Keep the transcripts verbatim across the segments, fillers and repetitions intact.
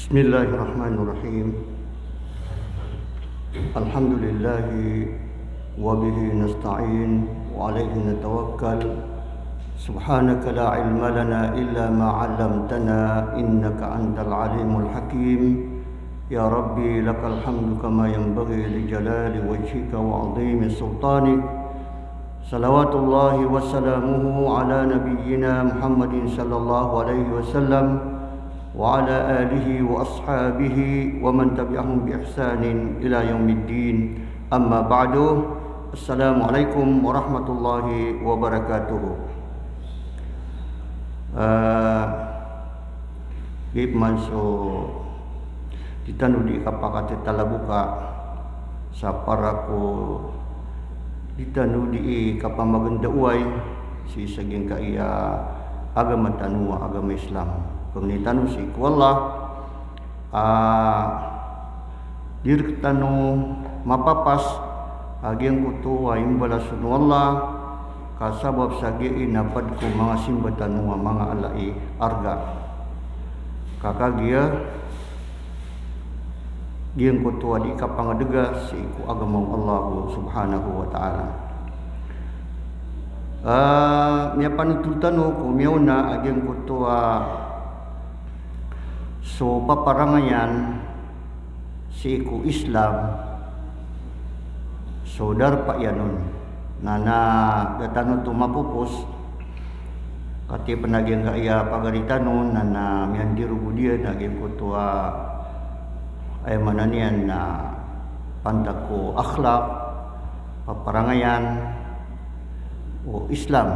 بسم الله الرحمن الرحيم. الحمد لله وبه نستعين وعليه نتوكل. سبحانك لا علم لنا إلا ما علمتنا إنك أنت العليم الحكيم. يا ربي لك الحمد كما ينبغي لجلال وجهك وعظيم سلطانك. صلوات الله وسلامه على نبينا محمد صلى الله عليه وسلم وعلى آله وأصحابه ومن تبعهم بإحسان إلى يوم الدين. أما بعد. السلام عليكم ورحمة الله وبركاته. Ah, Di pman so di tano di kapakatetalaboka sa para ko di tano di kapamagendaoway sii sa giyangkaya agama tano a agama Islam. Pangni tano sii ko Allah a di rektano mapapas a giyangkoto a imbalason o Allah ka sabap sa giya i na pd ko manga simba tano a manga ala i arga. Ka kagiya giyangkoto a di kapangedega sii ko agama o Allah subhanahu wa ta'ala. Ah, miyapanotol tano ko miyaona a giyangkoto a so paparangayan sii ko Islam, so darpa iyan on. Na, na da tano oto mapopos, katii pn a giyangkaya pagari tano, na, na miyandirogo diyan a giyangkoto a, aya maana niyan na pantag ko akhlaq, paparangayan o Islam.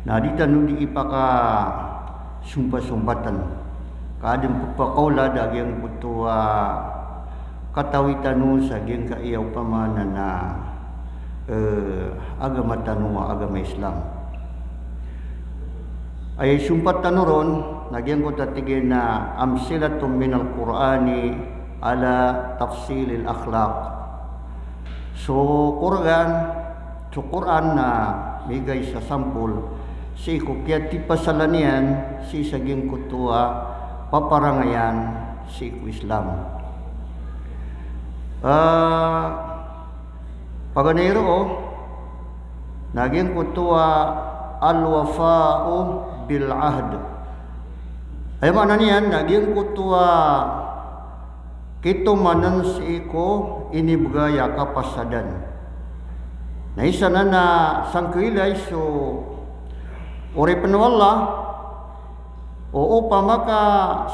Na di tano di ipakasompasompat. Ka adn pphakaolad a giyangkoto a katawi tano sa giyangkaya opama na, na, eh, agama tano a agama Islam. Aya isompat tano ron na giyangkoto a tig iyan a amsilatun minal Qur'ani ala tafsilil akhlaq. So Qur'an, so Qur'an na migay sa sampol sii ko kiyatipasalan iyan sii sa giyangkoto a paparangayan sii ko Islam. Ah, paganay roo na giyangkoto a al-wafa'u bil ahd. Aya maana niyan na giyangkoto a kitomanan sii ko inibgay a kapasadan. Na isa nan a sangkailay so oripn o Allah, o opama ka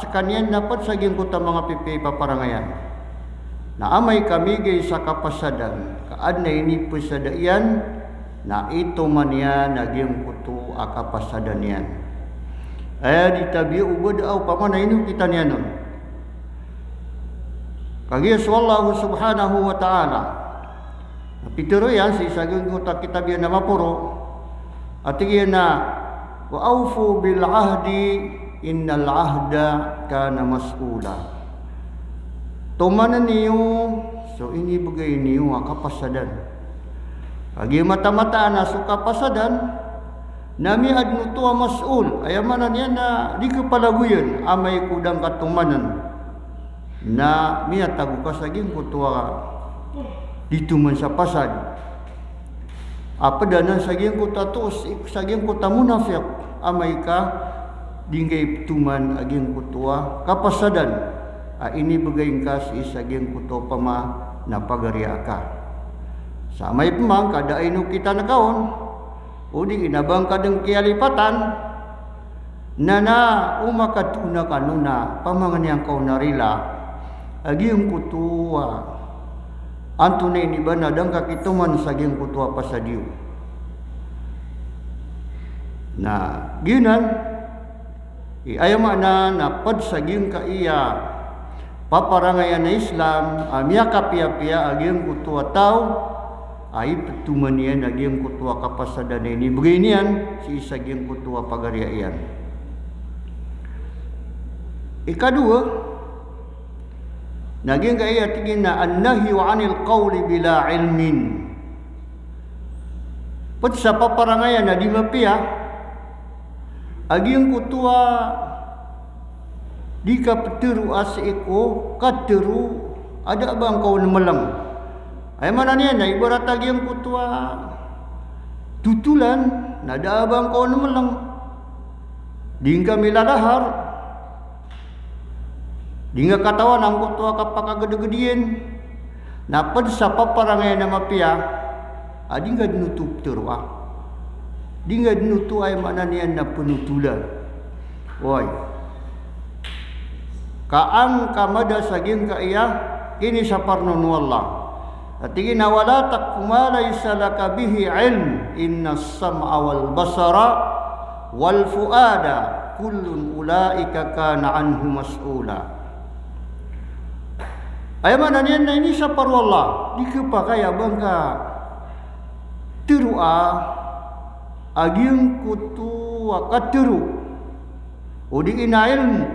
skaniyan na pd sa giyangkoto a manga pipiya i paparangayan na amay ka migay sa kapasadan ka adn a inipasada iyan, na itoman iyan a giyangkoto a kapasadan iyan. Aya di tabiya o bada a opama na inokita niyan on. Kagiya so Allah subhanahu wa ta'ala na pitharo iyan sii sa giyangkoto a kitab iyan a maporo a tig iyan a, "Wa awfu bil ahdi innal ahda kana mas'ula." Tomanan iyo so inibgay niyo a kapasadan. Kagiya mataan-mataan a so kapasadan na miyaadn oto a mas'ul, aya maana niyan na di kapalagoyan amay ko da ngka tomanan na miyatago ka sa giyangkoto a di toman sa pasad. A pd anan sa giyangkoto a toos, sa giyangkoto a munafiq, amay ka di ngka iptoman a giyangkoto a kapasadan a inibgay ngka sii sa giyangkoto a opama na pagariya ka. Sa amay pman ka da a inokitan ka on, odi na ba ngka dn kiyalipatan, na na o makatoon ka on na pamangnin ka on a rila a giyangkoto a antonaa ini ba na da ngka kitoman sa giyangkoto a pasad iyo. Na giyanan i aya maana na pd sa giyangkaya paparangayan a Islam a miyakapiyapiya a giyangkoto a taw a iptoman iyan a giyangkoto a kapasadan a inibgay niyan sii sa giyangkoto a pagariya iyan. Ikadowa na giyangkaya tig iyan a an-nahyu anil qawli bila ilmin. Pd sa paparangayan a di mapiya a giyangkoto a Di ka ptharoa sii ko katharo a da a ba ngka on mlng. Aya maana niyan na ibarat a giyangkoto a totolan na da a ba ngka on mlng. Di ngka milalahar. Di ngka katawan angkoto a kapakagdgd iyan. Na pd sa paparangayan a mapiya a di ngka dn oto ptharoa. Di ngka dn oto, aya maana niyan na, pnotolan. Oway. Ka an ka mada sa giyangkaya kinisaparnon o Allah. Tig iyan a, "Wala taqfu ma laysa laka bihi ilm, innas sam'a wal basara wal fuada kullun ulaika kana anhu mas'ula." Aya maana niyan na inisapar o Allah, di khapakay a ba ngka tharoa a giyangkoto a katharo odi na ilmo.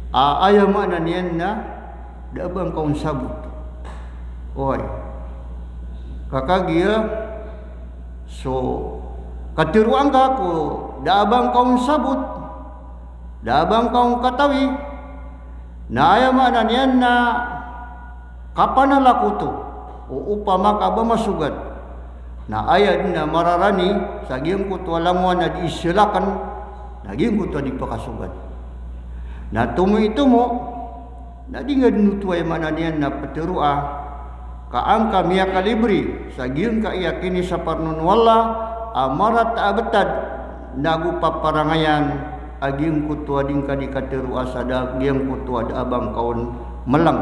A, aya maana niyan na da a ba ngka on sabot. Oway. Ka kagiya so katharoa ngka ko da a ba ngka on sabot, da a ba ngka on katawi, na aya maana niyan na kapanalak oto, o opama ka ba masogat, na aya dn a mararani sa giyangkoto a langowan a di islakn, na giyangkoto a di pakasogat. Na tomo i tomo, na di ngka dn oto, aya maana niyan na, ptharoa ka an ka miyakalibri sa giyangkaya kinisaparnon o Allah a marata a btad, nago paparangayan a giyangkoto a di ngka di katharoa sa da giyangkoto a da a ba ngka on mlng.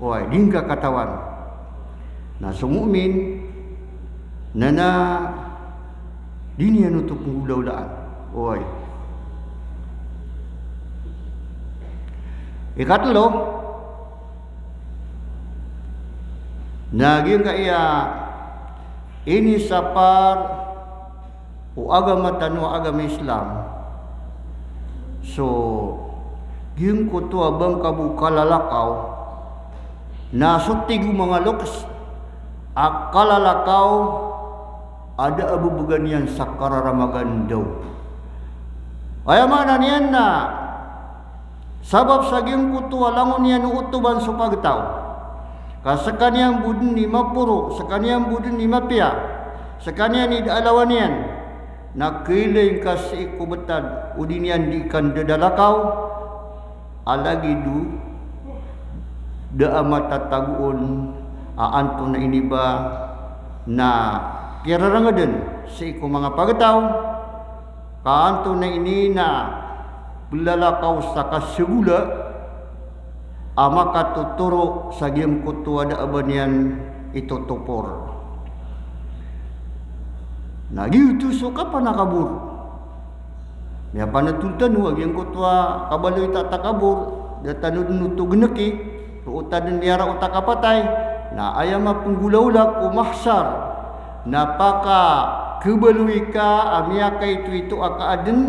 Oway, di ngka katawan. Na so mu'min na, na di niyan oto pnggolawlaan. Oway. Ikatlo, na giyangkaya inisapar o agama tano a agama Islam. So giyangkoto a ba ngka bo kalalakaw na so tig o manga loks a kalalakaw a da a bbgan iyan sa kararamagan daw. Aya maana niyan na sabap sa giyangkoto a langon iyan o otoban so pagtaw, ka skaniyan bo dn i maporo, skaniyan bo dn i mapiya, skaniyan i da a lawan iyan, na khailay ngka sii ko btad odi niyan di kandadalakaw a lagid o da a matatagoon a antonaa ini ba na kirarangdn sii ko manga pagtaw. Ka antonaa ini na plalakaw sa kasagola a makatotoro sa giyangkoto a da a ba niyan itotopor. Na giyoto so kapanakabor. Miyapanotol tano a giyangkoto a kabaloy ta takabor, da tano dn oto gnki, roo ta dn miyaraot a kapatay, na aya mapnggolawla ko mahsar, na pakakhabaloy ka a miyakaitoito a kaadn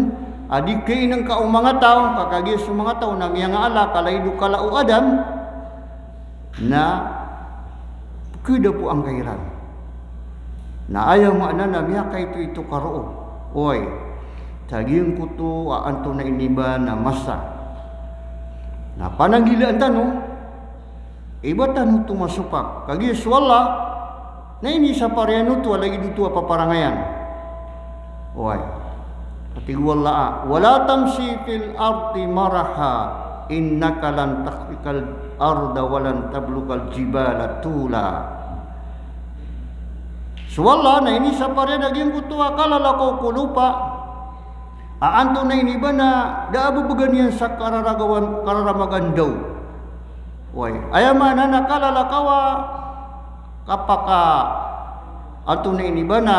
a di kainngka o manga taw, ka kagiya so manga taw na miyangaala ka lagid o kala o Adam, na pkhadapoan ka iran. Na aya maana na miyakaitoito ka roo. Oway. Sa giyangkoto a antonaa ini ba na masa. Na pananggilaan tano, iba tano oto masopak. Kagiya so Allah na inisapar iyan oto a lagid oto a paparangayan. Oway. Katig o Allah a, "Wala tamshi fil ardi maraha, innaka lan takhriqal arda wa lan tablughal jibala tula." So Allah na inisapar iyan a giyangkoto a kalalakaw ko lopa a antonaa ini ba na da a bbgan iyan sa kararagawan, kararamagan daw. Oway, aya maana na kalalakaw a kapaka, antonaa ini ba na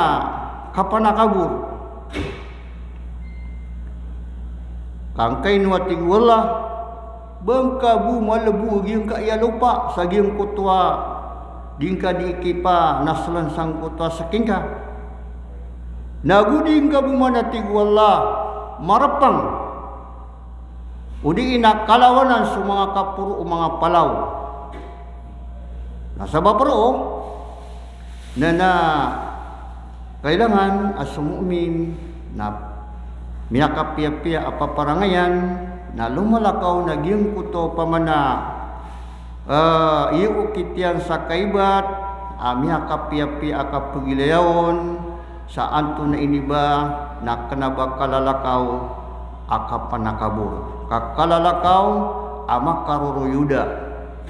kapanakabor. Ka angkaino a tig o Allah, ba ngka bo malbo a giyangkaya lopa sa giyangkoto a di ngka di ikipanaslan sangkoto a sking ka. Na go di ngka bo man a tig o Allah marpang. Odi na kalawanan so manga kaporo o manga palaw. Na sabap roo, na, na kailangan a so mu'min na miyakapiyapiya a paparangayan, na lomalakaw na giyangkoto pamana, eh, iyo okit iyan sa kaibat a miyakapiyapiya a kapagilayaon, sa antonaa ini ba na kena ba kalalakaw a kapanakabor, ka kalalakaw a makaroroyoda,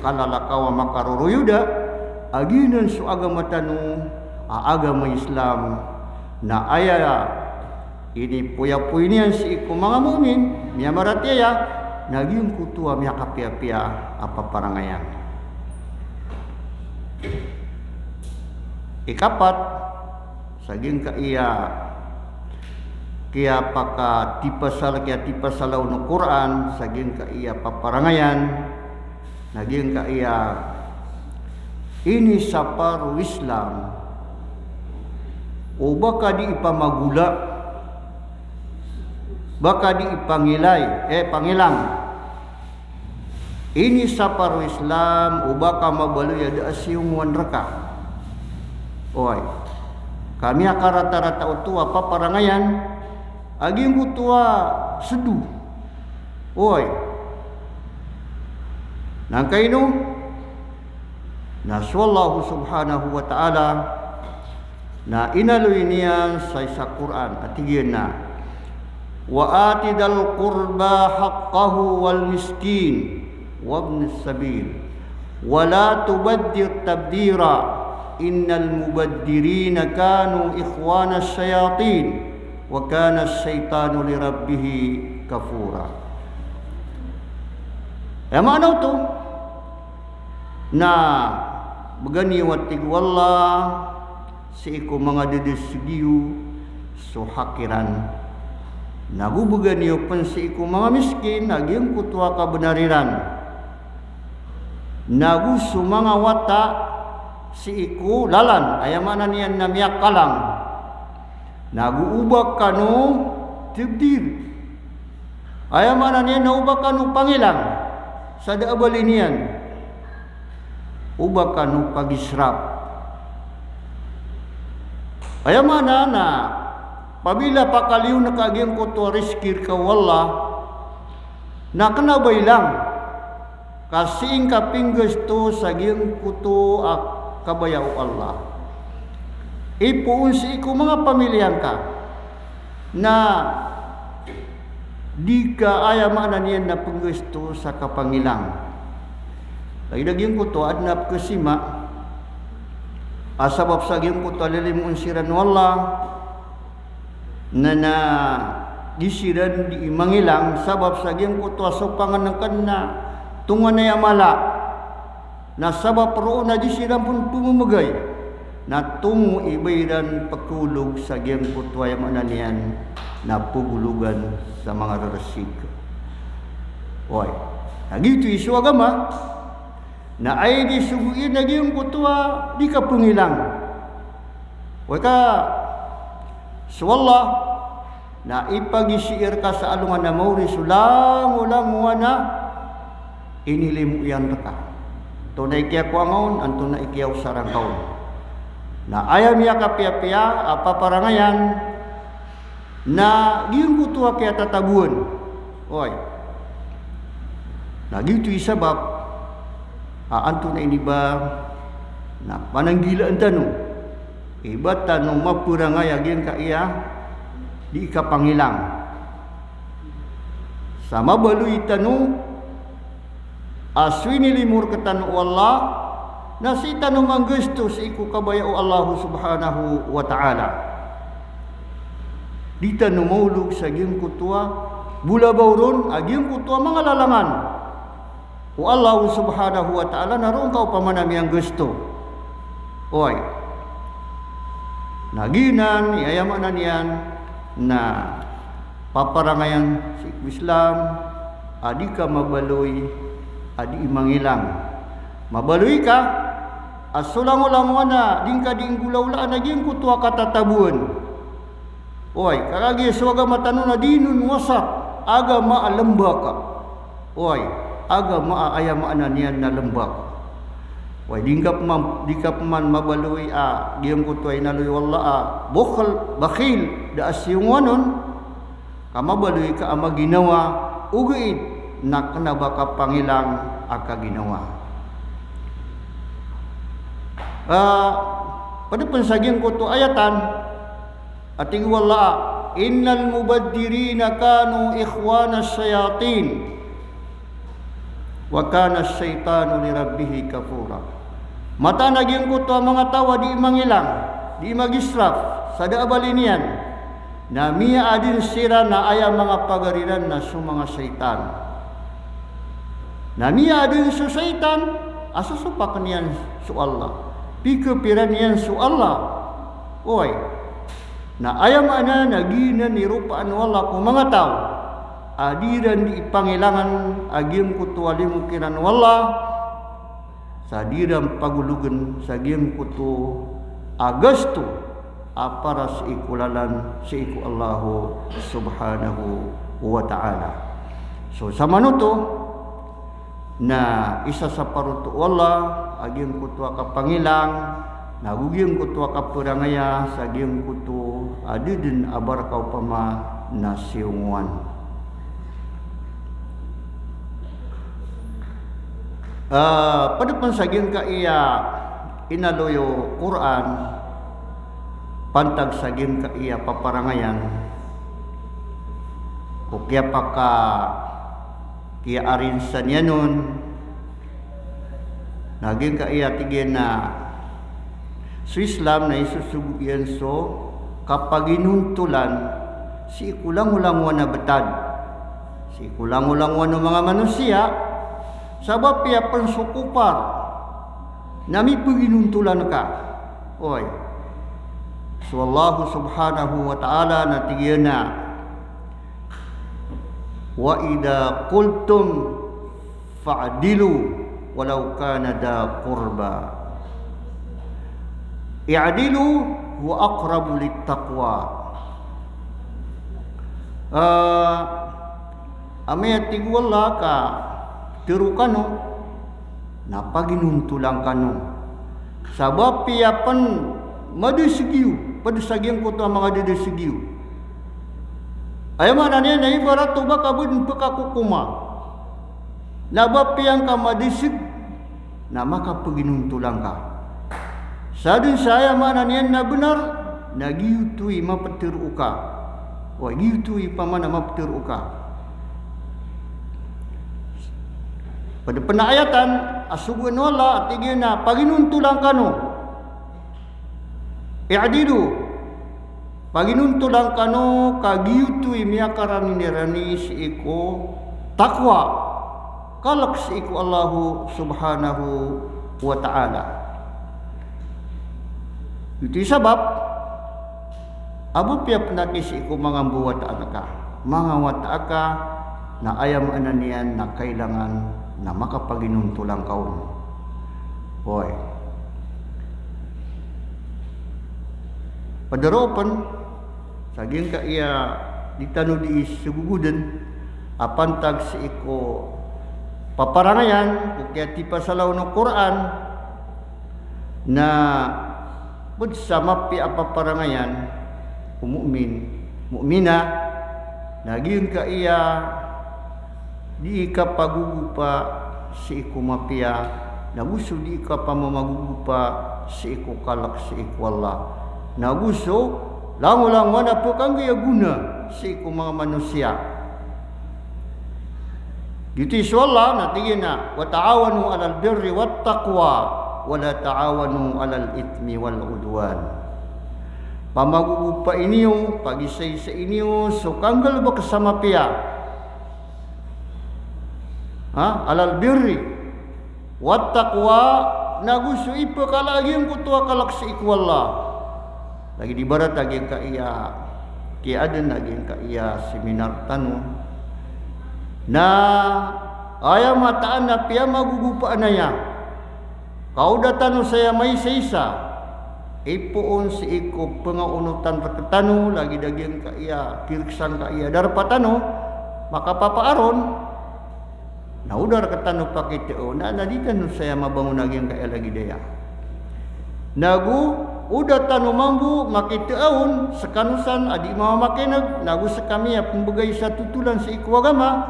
kalalakaw a makaroroyoda, a giyanan so agama tano a agama Islam, na aya inipoyapoy niyan sii ko manga mu'min, miyamaratiyaya, na giyangkoto a miyakapiyapiya a paparangayan. Ikapat, sa giyangkaya kiyapakatipasal, kiyatipasala o Qur'an, sa giyangkaya paparangayan, na giyangkaya inisapar o Islam o ba ka di ipamagola, ba ka di ipangilay, eh, pangilang. Inisapar o Islam o ba ka mabaloy a da a siyongowan reka. Oway. Ka miyakaratarata oto a paparangayan a giyangkoto a sedo. Oway. Na angkaino? Na so Allah subhanahu wa ta'ala na inaloy niyan sa isa Qur'an a tig iyan a, "Wa ati dhal qurba haqqahu wal miskin wabnis sabil, wa la tubadhdhir tabdhira, innal mubadhdhirina kanu ikhwanas shayatin, wa kanas shaytanu li rabbihi kafura." Aya maana oto, na bgan iyo, a tig o Allah, sii ko manga dedeseg iyo so hak iran. Nago bgan iyo pen sii ko manga miskin a giyangkoto a kabenar iran. Nago so manga wata sii ko lalan, aya maana niyan na miyakalang. Nago o ba kano tabdhir. Aya maana niyan na o ba kano pangilang sa da a bali niyan. O ba kano pagisrap. Aya maana na apabila pakaliyo ngka a giyangkoto a rizki rka o Allah, na kena ba ilang ka sii ngka pinggasto sa giyangkoto a kabaya o Allah. Ipoon sii ko manga pamiliya ngka na di ka, aya maana niyan na, pinggasto sa kapangilang. Lagid a giyangkoto a aden a pekesima a sabap sa giyangkoto a lilimoon siran o Allah, na, na di siran di mangilang sabap sa giyangkoto a sopangen ngka na tonganay a mala. Na sabap roo na di siran pen pememegay, na tomo i ba iran pekeolog sa giyangkoto a, aya maana niyan na, pegologan sa manga reresik. Oway. Na giyoto i so agama. Na aya di sogo iyan a giyangkoto a di kapengilang. Oway ka so Allah na ipagisiir ka sa alongan a maori so langolangowan a inilimo iyan rka. Antonaa i kiyakowa ngka on, antonaa i kiyaosara ngka on. Na aya miyakapiyapiya a paparangayan na giyangkoto a kiyatataboan. Oway. Na giyoto i sabap a antonaa ini ba na pananggilaan tano i ba tano maperangay a giyangkaya di kapangilang. Sa mabaloy tano a so inilimo rektano o Allah, na sii tano manggasto sii ko kabaya o Allah subhanahu wa ta'ala. Di tano maolog sa giyangkoto a bolabaw ron a giyangkoto a manga lalangan o Allah subhanahu wa ta'ala na roo ngka opama na miyanggasto. Oway. Na giyanan i, aya maana niyan na paparangayan sii ko Islam a di ka mabaloy a di mangilang. Mabaloy ka a so langolangowan a di ngka di nggolawlaan a giyangkoto a katataboan. Oway, ka kagiya so agama tano na dinun wasat, agama a lembaka. Oway, agama a, aya maana niyan na lembaka. Oway, di ngka peman, di ka peman mabaloy a giyangkoto a inaloy o Allah a bukhl, bakhil, da a siyongowan on. Ka mabaloy ka a maginawa, ogaid na kna ba ka pangilang a kaginawa. Ah, pd pn sa giyangkoto a ayatan, a tig o Allah, "Innal mubadhdhirina kanu ikhwana shayatin, wa kana shaytanu li rabbihi kafura." Mataan a giyangkoto a manga taw a dii mangilang, dii mag-israf sa da a bali niyan, na miyaadn siran a aya manga pagari ran na so manga shaytan. Na miyaadn so shaytan a sosopakn iyan so Allah, pikapiran iyan so Allah. Oway. Na aya maana na giyanan i ropaan o Allah ko manga taw a dii ran dii pangilangan a giyangkoto a limo kiran o Allah, sa dii ran pagologn sa giyangkoto a gasto a para sii ko lalan sii ko Allah subhanahu wa ta'ala. So samanoto na isasaparoto o Allah a giyangkoto a kapangilang, na go giyangkoto a kaparangaya sa giyangkoto a da dn a ba rka opama na siyongowan. Ah, pd pn sa giyangkaya inaloy o Qur'an, pantag sa giyangkaya paparangayan, ko kiyapaka kiyaarinsan iyan on, na giyangkaya tig iyan a so Islam na isosogo iyan so kapaginontolan sii ko langolangowan a btad, sii ko langolangowan o manga manosiya, sabap iyan pn so kopar na mipaginontolan ka. Oway. So Allah subhanahu wa ta'ala na tig iyan a, "Wa idha qultum fa'dilu walau kana dha qurba. I'dilu huwa aqrabu lit taqwa." Ah, amay a tig o Allah ka tharo kano, na paginontolan kano. Sabap iyan pn madasg iyo, pd sa giyangkoto a manga dadasg iyo. Aya maana niyan na ibarat o ba ka ba dn pkakokoma. Na ba piyan ka madasg, na makapaginontolan ka. Sadn sa aya maana niyan na bnar, na giyoto i maptharo ka. Oway, giyoto i pamana maptharo ka. Pd pn a ayatan a sogoan o Allah, a tig iyan a paginontolan kano. I'dilu. Paginontolan kano ka giyoto i miyakaranirani sii ko taqwa, kalk sii ko Allah subhanahu wa ta'ala. Ito i sabap a ba piya pn aki sii ko manga mbawataan ka, manga wata aka, na aya maana niyan na kailangan na makapaginontolan ka on. Oway. Pd roo pn sa giyangkaya di tano dii sogogodn a pantag sii ko paparangayan, ko kiyatipasalaw o Qur'an, na pd sa mapiya a paparangayan o mu'min, mu'mina, na giyangkaya dii kapagogopa sii ko mapiya, na go so dii kapamamagogopa sii ko kalk sii ko Allah, na go so langolangowan a pkhanggay a gona sii ko manga manosiya. Giyoto i so Allah na tig iyan a, "Wa ta'awanu 'alal birri wat taqwa, wa la ta'awanu 'alal ithmi wal 'udwan." Pamagogopai niyo, pagisaisai niyo so kanggalbk sa mapiya. Ha? 'Alal birri wat taqwa, na go so ipkala a giyangkoto a kalk sii ko Allah. Lagid ibarat a giyangkaya kiyaadn a giyangkaya seminar tano. Na aya mataan a piyamagogopaan aya, ka o da tano saya maisaisa, ipoon sii ko pngaonotan rktano, lagid a giyangkaya kirksangkaya darpa tano, makapapaaron, na o da rktano pakitoo, na, na di tano saya mabangon a giyangkaya lagid aya. Na go O da tano mambo makitaawn skano san a di mamamakineg, nago skami a pmbgay sa totolan sii ko agama.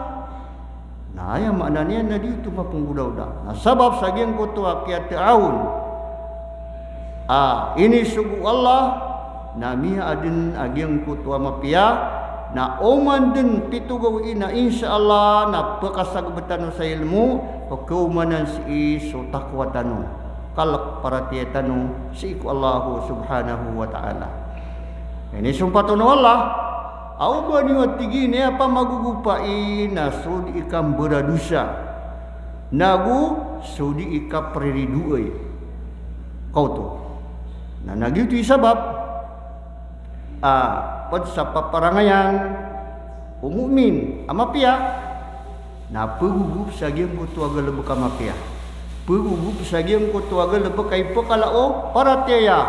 Na aya maana niyan na di oto mapnggolawla. Na sabap sa giyangkoto a kiyataawn a inisogo o Allah, na miyaaden a giyangkoto a mapiya, na oman den pito gawii na insha Allah na pkasagb tano sa ilmo, pkaomanan sii so takwa tano. Kalk paratiyaya tano sii ko Allah subhanahu wa ta'ala. Inisompat on o Allah a oba niyo a tig iyan a pamagogopai na so dii ka mbaradosa, nago so dii ka priridoay. Kaoto. Na, na giyoto i sabap a pd sa paparangayan o mu'min a mapiya, na pagogop sa giyangkoto a galbk a mapiya. Pagogop sa giyangkoto a galbk a ipkala o paratiyaya.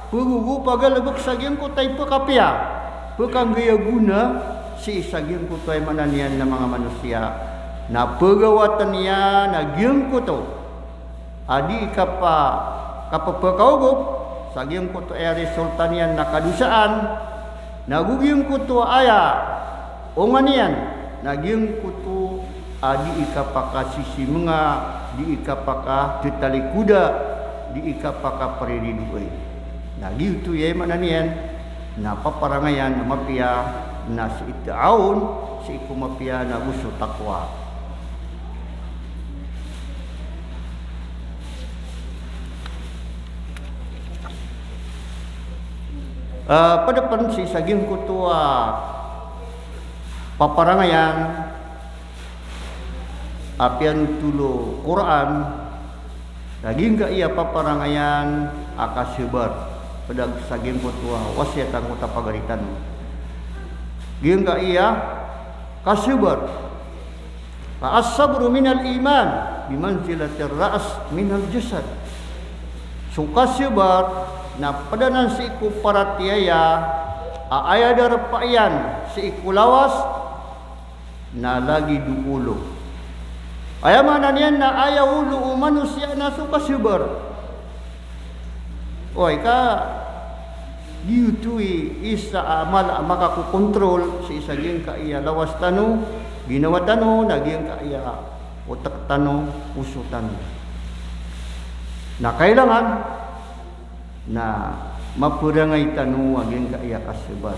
Pagogop a galbk sa giyangkoto a ipkapiya. Pkanggay a gona sii sa giyangkoto a aya maana niyan na manga manosiya. Na pgawatn iyan a giyangkoto a dii kapa-, kapphakaogop sa giyangkoto a aya resulta niyan na kadosaan, nago giyangkoto a aya onga niyan na giyangkoto a dii kapakasisimenga, dii kapakattalikoda, dii kapakapriridoay. Na giyoto i aya maana niyan na paparangayan a mapiya, na sii taawn sii ko mapiya nago so takwa. Ah, pd pn sii sa giyangkoto a paparangayan a piyanotol o Qur'an, na giyangkaya paparangayan a kasabar. Pd sa giyangkoto a wasiyat angkoto a pagari tano. Giyangkaya kasabar. Fa as-sabru minal iman, bi manzilatir ra's minal jasad. So kasabar na pd anan sii ko paratiyaya a aya darpa iyan sii ko lawas na lagid o olo. Aya maana niyan na aya olo o manosiya na so kasabar. Oway, ka giyoto i isa a mala a makakokontrol sii sa giyangkaya lawas tano, ginawa tano, na giyangkaya otk tano, oso tano. Na kailangan na maparangay tano a giyangkaya kasabar.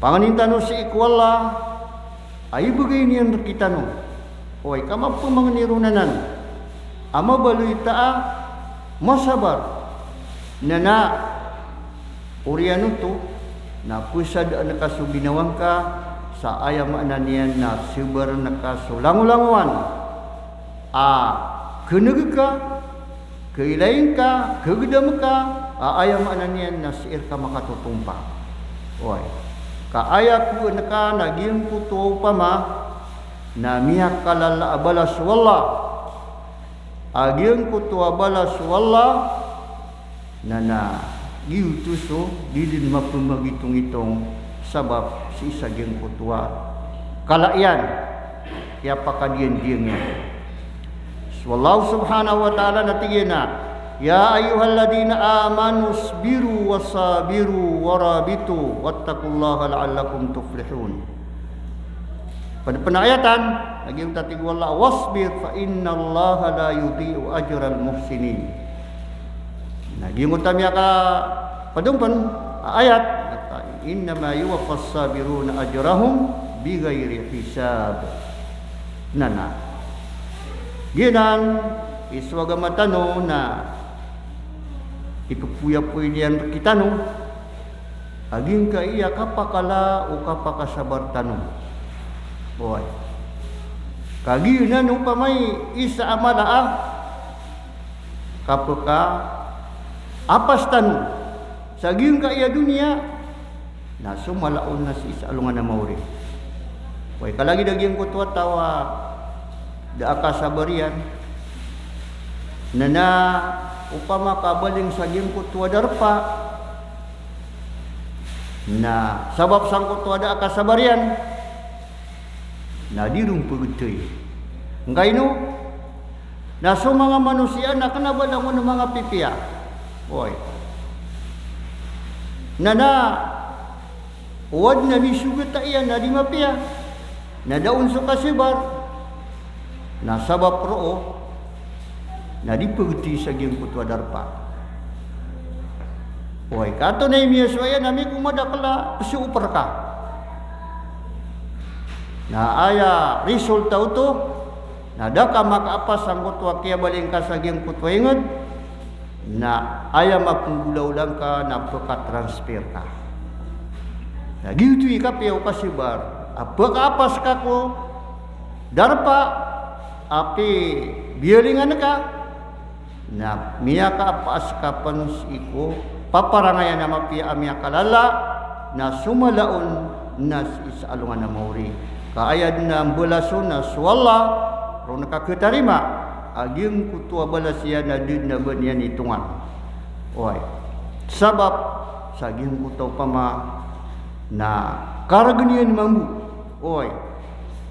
Pangnin tano sii ko Allah a ibgay niyan rkitano. Oway, ka mapmangni ron anan a mabaloy ta a masabar. Na na oriyan oto na psadaan ka so ginawa ngka sa aya maana niyan na sabarn ka so langolangowan a kneg ka, kailay ngka, kagdam ka, a aya maana niyan na sii rka makatotompa. Oway. Ka aya kowan ka na giyangkoto opama na miyakalala a balas o Allah. A giyangkoto a balas o Allah na na giyoto so di dn mapmagitongitong sabap sii sa giyangkoto a kala iyan. Kiyapakadiyandiyan iyan. So Allah subhanahu wa ta'ala na tig iyan a, "Ya ayyuhalladhina amanu isbiru wa sabiru wa rabitu wattaqullaha la'allakum tuflihun." Pd pn a ayat an, na giyangkoto a tig o Allah, "Wasbir fa innallaha la yudhi'u ajral muhsinin." Na giyangkoto a miyakapd on pn a ayat, "Innama yuwaffas sabiruna ajrahum bighayri hisab." Na na. Giyanan i so agama tano na ippoyapoy niyan rkitano a giyangkaya kapakala o kapakasabar tano. Oway. Ka giyanan opama i isa a mala a kapakaapas tano sa giyangkaya doniya, na so mala on na sii sa alongan a maori. Oway, ka lagid a giyangkoto a taw a da a kasabar iyan, na na opama ka baling sa giyangkoto a darpa, na sabap sangkoto a da a kasabar iyan, na di ron pgtay. Ngkaino? Na so manga manosiya na kna ba langon a manga pipiya. Oway. Na na o adn a misogat a iyan na di mapiya, na da on so kasabar. Na sabap roo na di pagti sa giyangkoto a darpa. Oway, ka antonaa i miyasowa iyan a mikomadakl a psoop rka. Na aya result a oto, na da ka makaapas sangkoto a kiyabaloy ngka sa giyangkoto a ingd, na aya mapnggolawla ngka na pkatransfer ka. Na giyoto i kapiya o kasabar, a pkaapas ka ko darpa a piyalingan ka, na miyakaapas ka pn sii ko paparangayan a mapiya a miyakalala, na so mala on na sii sa alongan a maori. Ka aya dn a mbalas on na so Allah ron kakhtarima a giyangkoto a balas iyan a da dn a ba niyan itongan. Oway. Sabap sa giyangkoto opama na kargn iyan mambo. Oway.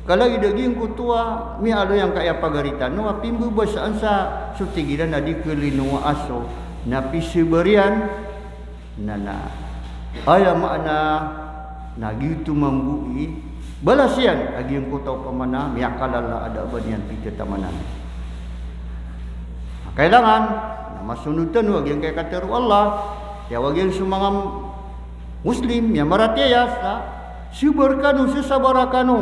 Ka lagid a giyangkoto a miyaaloy angkaya pagari tano a pimbabasaan sa so tig iran a di kalinowa a so na pisabar iyan, na na aya maana na giyoto mambo i balas iyan a giyangkoto opama na miyakalala a da a ba niyan pithatamanan. Kailangan na masonod tano a giyangkaya katharo o Allah, aya a giyangkai so manga Muslim, miyamaratiyaya sa, sabar kano, sasabara kano,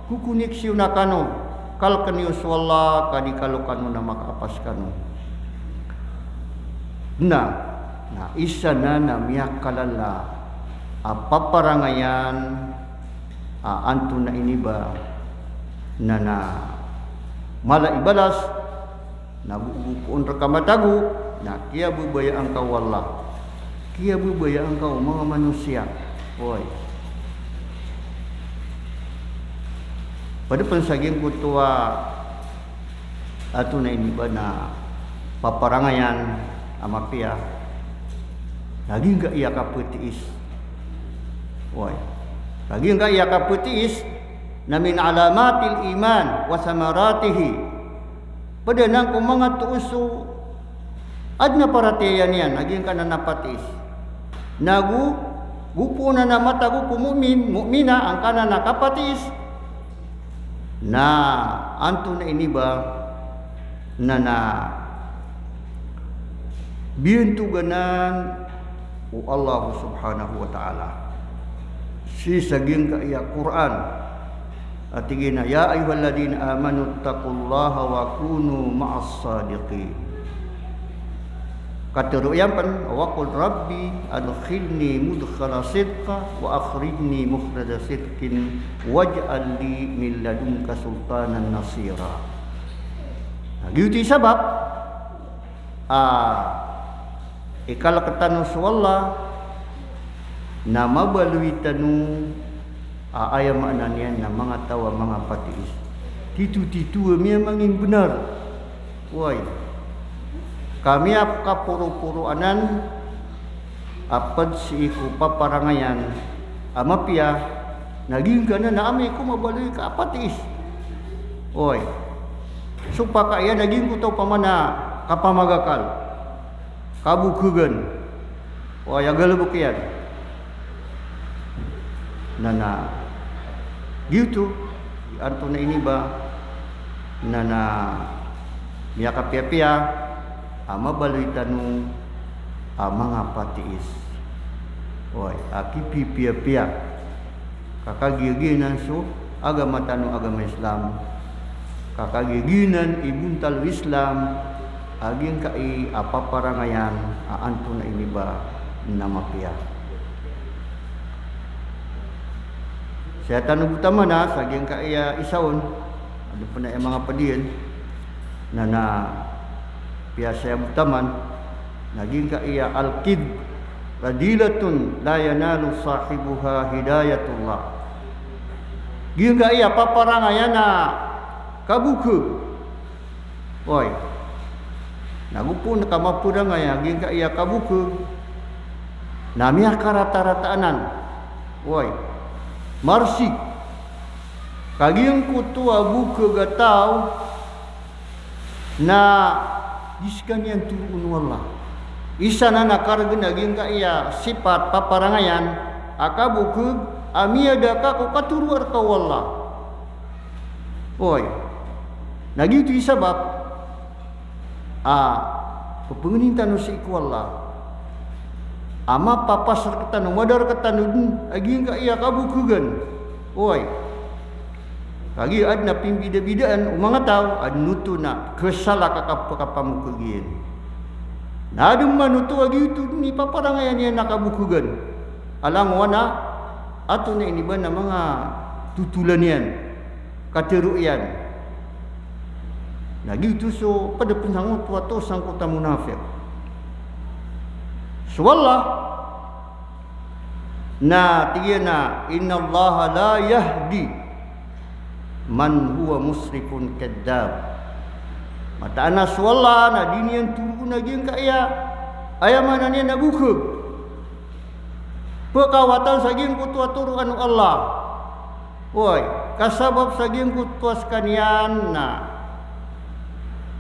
kokoneksiyona kano, kalkn iyo so Allah, ka di kalo kano na makaapas kano. Na, na isa na na miyakalala a paparangayan a antonaa ini ba na na mala i balas, na go, go poon rka matago, na kiyababayaan ka o Allah. Kiyababayaan ka o manga manosiya. Oway. Pd pn sa giyangkoto a antonaa ini ba na paparangayan a mapiya. Na giyangkaya kaptiis. Oway. Na giyangkaya kaptiis na min alamatil iman wa samaratihi. Pd anan ko manga toos o adn a paratiyaya niyan, na giyangkanan a patiis. Na go, go poon anan a matago ko mu'min, mu'mina, angkanan a kapatiis. Na antonaa ini ba na na biyantogan anan o Allah subhanahu wa ta'ala sii sa giyangkaya Qur'an. A tig iyan a, "Ya ayyuhalladhina amanu ittaqullaha wa kunu ma'as sadiqin." Katharo iyan pn, "Wa qul rabbi adkhilni mudkhala sidqin wa akhrijni mukhraja sidqin waj'al li min ladunka sultanan nasira." Na giyoto i sabap a ikalk tano so Allah na mabaloy tano a aya maana niyan na manga taw a manga patiis. Tito-tito a miyamangimbnar. Oway. Ka miyakaporoporo anan a pd sii ko paparangayan a mapiya, na giyangkanan a amay ko mabaloy ka a patiis. Oway. Sopaka iyan a giyangkoto opama na kapamagakal, kabokhagan. Oway, a galbk iyan. Na na giyoto, antonaa ini ba na na miyakapiyapiya a mabaloy tano a manga patiis. Oway, a kipipiyapiya. Ka kagiya giyanan so agama tano a agama Islam. Ka kagiya giyanan i bontal o Islam a giyangkai a paparangayan a antonaa ini ba na mapiya. Saya tano bo taman a sa giyangkai a isa on, ado pn a manga pd iyan, na na piyasaya bo taman, na giyangkai a al-kibr radhilatun la yanalu sahibuha hidayatullah. Giyangkai a paparangayan a kabokhag. Oway. Na go poon ka maparangay a giyangkai a kabokhag na miyakaratarata anan. Oway. Marsik. Ka giyangkoto a bokhag a taw na di skaniyan toroon o Allah. Isa nan a karegen a giyangkaya sipat paparangayan a kabokeg a miyada ka ko katoroa reka o Allah. Oway. Na giyoto i sabap a pepengenin tano sii ko Allah a mapapas rektano, mada rektano den a giyangkaya kabokegan. Oway. Kagiya aden a pimbidabidaan o manga taw, aden oto na kesalak a kap-, kapamokeg iyan. Na aden man oto a giyoto den i paparangayan iyan a kabokegan. Alangowan a antonaa ini ba na manga totolan iyan, katero iyan. Na giyoto so ped a pen sangkoto a taw sangkoto a monafik. So Allah, na tig iyan a, "Innallaha la yahdi man huwa musrifun kadhdhab." Mataan a so Allah na di niyan toroon a giyangkaya, aya maana niyan na bokeg. Pekawatan sa giyangkoto a toroan o Allah. Oway, ka sabap sa giyangkoto a sekaniyan na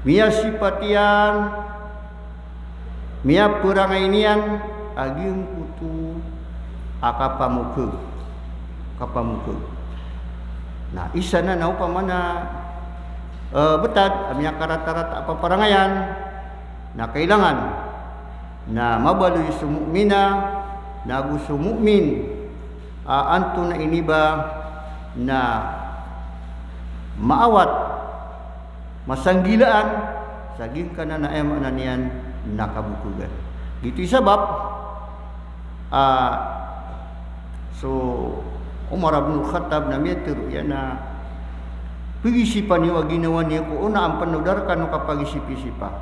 miyasipat iyan, miyaperangay niyan a giyangkoto a kapamokeg, kapamokeg. Na isa nan a opama na, eh, betad a miyakaratarata a paparangayan, na kailangan na mabaloy so mu'mina, na ago so mu'min a antonaa ini ba na maawat, masanggilaan sa giyangkanan a aya maana niyan na kabokegan. Giyoto i sabap a so Umar bin Khattab na miyatero iyan a, "Pegisipa niyo a ginawa niyo ko onaan pen o da rekano kapagisipisipaa.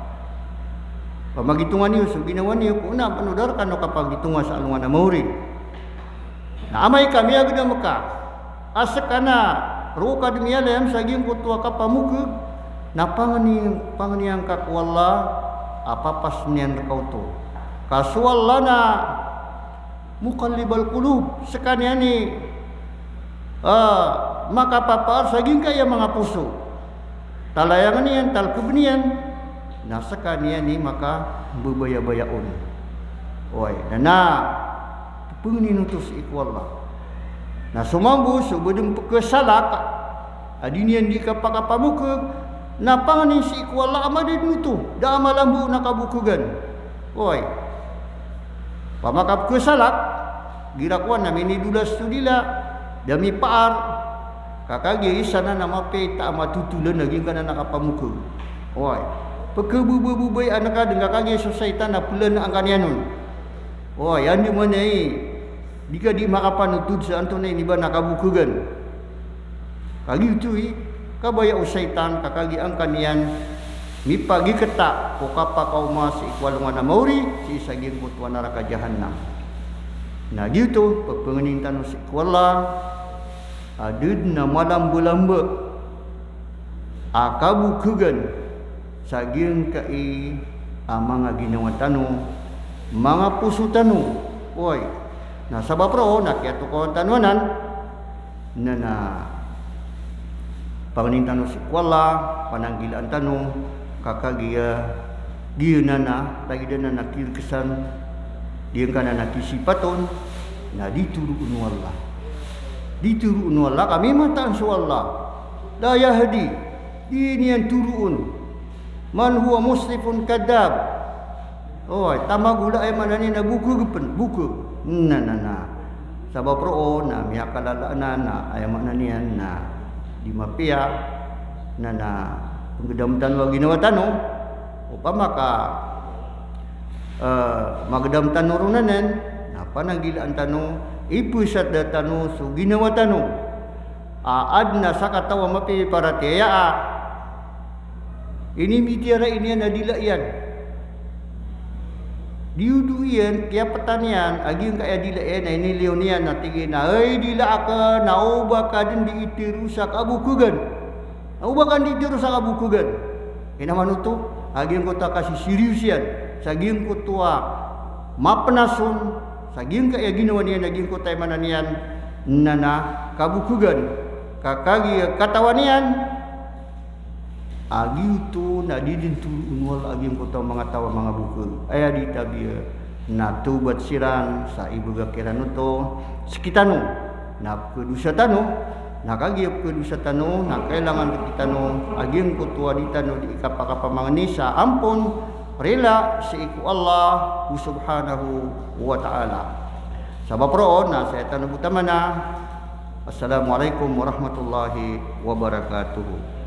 Pamagitonga niyo so ginawa niyo ko onaan pen o da rekano kapagitonga sa alongan a maori." Na amay ka miyagedam ka a seka na roo ka den miyalayam sa giyangkoto a kapamokeg, na pangeni, pangenian ka ko Allah a papasen iyan reka oto. Ka so Allah na muqallibal qulub, sekaniyan i, eh, makapapaar sa giyangkaya manga poso. Talayangen iyan, talkeben iyan, na sekaniyan i makabebaya on. Oway, na, na pengeni oto sii ko Allah. Na so mambo so ba den pekesalak a di niyan di kapakapamokeg, na pangeni sii ko Allah a mada den oto, da a malambo na kabokegan. Oway. Opama ka pekesalak, igira kowan na minidolas so dila, da mipaar, ka kagiya isa nan a mapiya i taam a totolan a giyangkanan a kapamokeg. Oway. Pekebebebebay a neka den ka kagiya so saitan a pelan angkaniyan on. Oway, andamanaya i di ka di makapanotod sa antonaa ini ba na kabokegan. Kagiya oto i kabaya o saitan ka kagiya angkaniyan mipagiketa ko kapakaoma sii ko alongan a maori, sii sa giyangkoto a naraka jahannam. Na giyoto, pepengenin tano sii ko Allah a da den a malambalamba a kabokegan sa giyangkai a manga ginawa tano, manga poso tano. Oway. Na sabap roo na kiyatokawan tano anan, na, na pangnin tano sii ko Allah, pananggilaan tano, ka kagiya, giyanan a, lagid anan a kirekesan, giyangkanan a kisipat on, na di toroon o Allah. Di toroon o Allah, ka mimataan so Allah. La yahdi, di niyan toroon. Man huwa musrifun kadhdhab. Oway, tamagola aya maana niyan na bokeg pen, bokeg. Na, na, na. Sabap roo na miyakalala anan a aya maana niyan na di mapiya, na, na penggedam tano a ginawa tano. Opama ka, eh, magedam tano ron anan, na pananggilaan tano, ipesada tano so ginawa tano. A, aden a sakataw a mapiparatiyaya a inimitiyara iyan a dila iyan. Diyodo iyan, kiyapetan iyan a giyangkaya dila iyan a iniliyo niyan a tig iyan a, "Hay dila aken, na oba ka den di itero sa kabokegan. Na oba ka den di itero sa kabokegan." Ino man oto, a giyangkoto a kasisiriyos iyan sa giyangkoto a mapenas on, sa giyangkaya ginawa niyan a giyangkoto a aya maana niyan na, na kabokegan. Ka kagiya katawan iyan, A giyoto na di dn toroon o Allah a giyangkoto a manga taw a manga bokhol. Aya di tabiya na tawbat siran sa ibagak iran oto sktano. Na pkhadosa tano, na kagiya pkhadosa tano, na kailangan rktano a giyangkoto a di tano di kapakapamangni sa ampon rila sii ko Allah subhanahu wa ta'ala. Sabap roo na saya tano bo tamana. Assalamu alaikum warahmatullahi wabarakatuh.